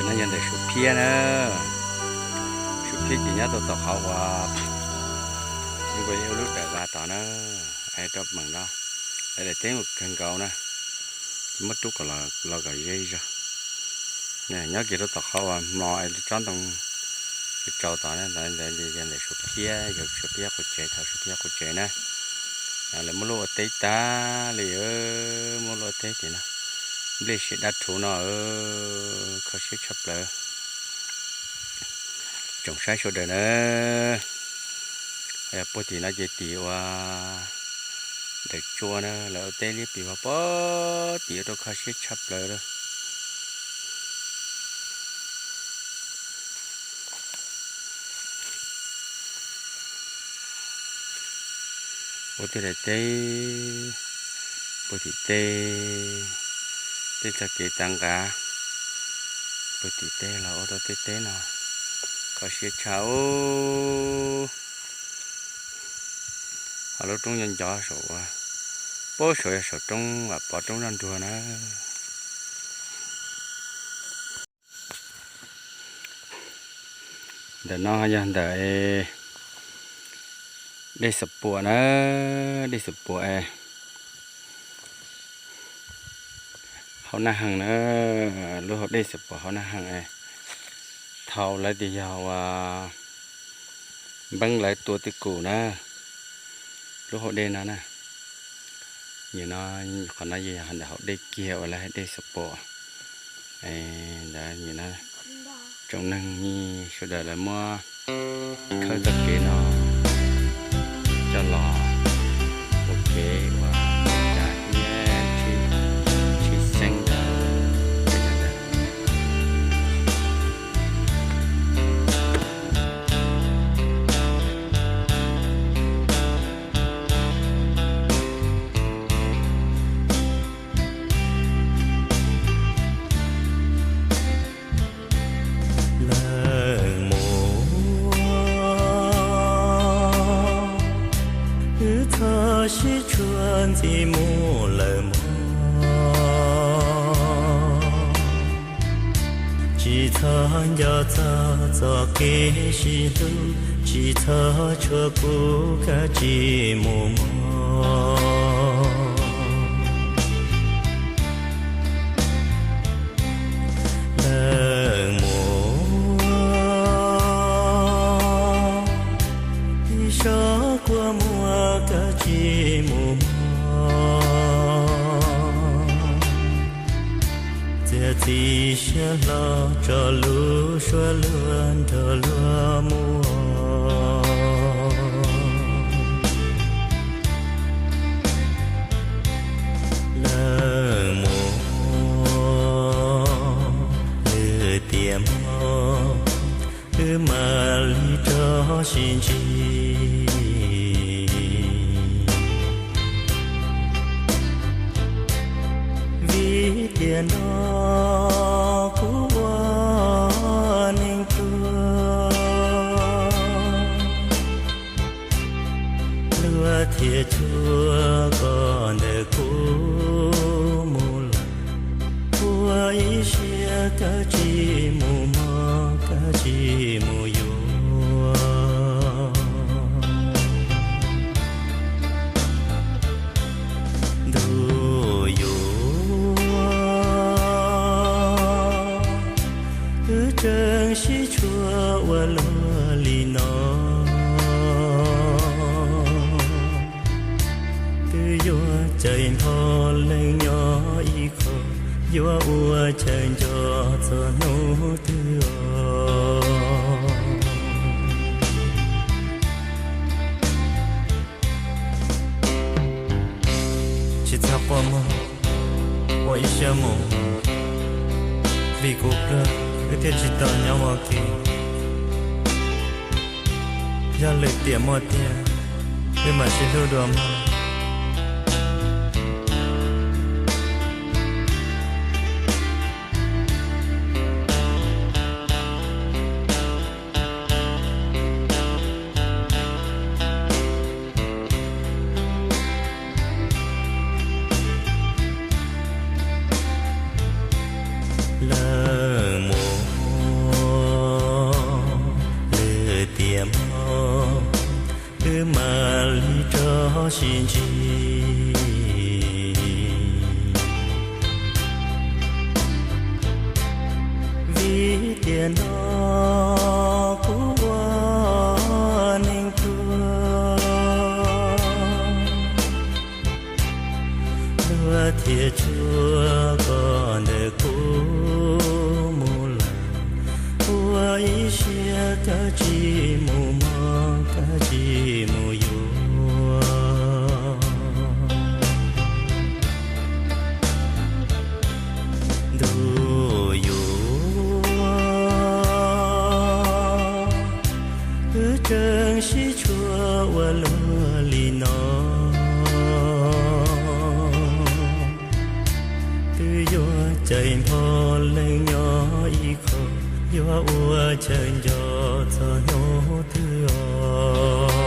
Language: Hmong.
No yog ntawm Suav Phiab na. Suav Phiab ces nyob rau tom qhov uas nkaus li ua lub dawm vas tod na, es rau meem no, lawv daim teb mus kawg nkaus na, ces muab rub kom los kom ze zog. Nyob kiag rau tom qhov uas mlos es tsob ntoo tsaus tod na, ntawd yog ntawm Suav Phiab, yog Suav Phiab quav tsev, thaum Suav Phiab quav tsev na. Lawv muab luaj ua teb tag li, muab luaj ua teb tias no, nplej siav dab rhuv no, kho siab tshaj plaws. Tsoom saib sawv daws na, puag tim no ces tim uas daim tsua na, lawv ua teb liab plis vog puag tim ua rau kho siab tshaj plaws lawm. Ua tej daim teb puag tim tej, tej txoj kev tav nqa puag tim tej los ua rau tej teb no kho siab tshaj ub. Ho lub roob nyob ncov saum uas, puag saum yog saum roob Vam Pov roob nroj nruag na. Ntawm no yog ntawm dej Xav Puam na, dej Xav Puam es hauv Naj Heej na, lub hauv dej Xav Puam hauv Naj Heej es thaum lawv tias yog uas npeeb lawv tua twj kum na, lub hauv dej no na. Nim no qhov no yog ntawm hauv dej kiag uas lawv hais dej Xav Puam. Ntawd nim no tsoom neeg sawv daws lawv muab khawb txoj kev no coj los ua kev uas cav thiab tshwj xeeb ntawd. Leej muam, wb txhob sib tshuam ntxiv mus lawm mog. Tsis txhob nco txog txoj kev sib hlub, tsis txhob tshuav kuv, kav tsij mus mog. Leej muam, ib sob kua muag, kav tsij mus mog. Txiav txim siab hlo tso lub suab luag nrog luag mus. Leej muam, wb tiam hmo wb mam li rov sib ntsib. Vim tiam no kuv ua neeg tuag, luag thiaj cuag koj ntawm kuv mus lawm. Ua ib siab kav tsij mus mog, kav tsij mus yuav. Ntuj yuav, wb tseem sib tshuam ua luaj li no. Twb yuav cais npho leej nyob ib qho, yuav ua chaw nco txog hnub twg os. Tsis txhob quaj mog, ua ib siab mus, vim kuv plawg wb thiaj tsis tau nyob ua ke. Yog lwm tiam muaj tiag, wb mam sib hlub dua mog. Leej muam, sib ntsib. Vim tiam no kuv ua neeg tuag, luag thiaj tshua koj ntawm kuv mus lawm. Ua ib siab kav tsij mus mog, kav tsij mus yuav. Ntuj yuav, wb tseem sib tshuam ua luaj li no. Twb yuav cais npho leej nyob ib qho, yuav ua chaw nco txog hnub twg os.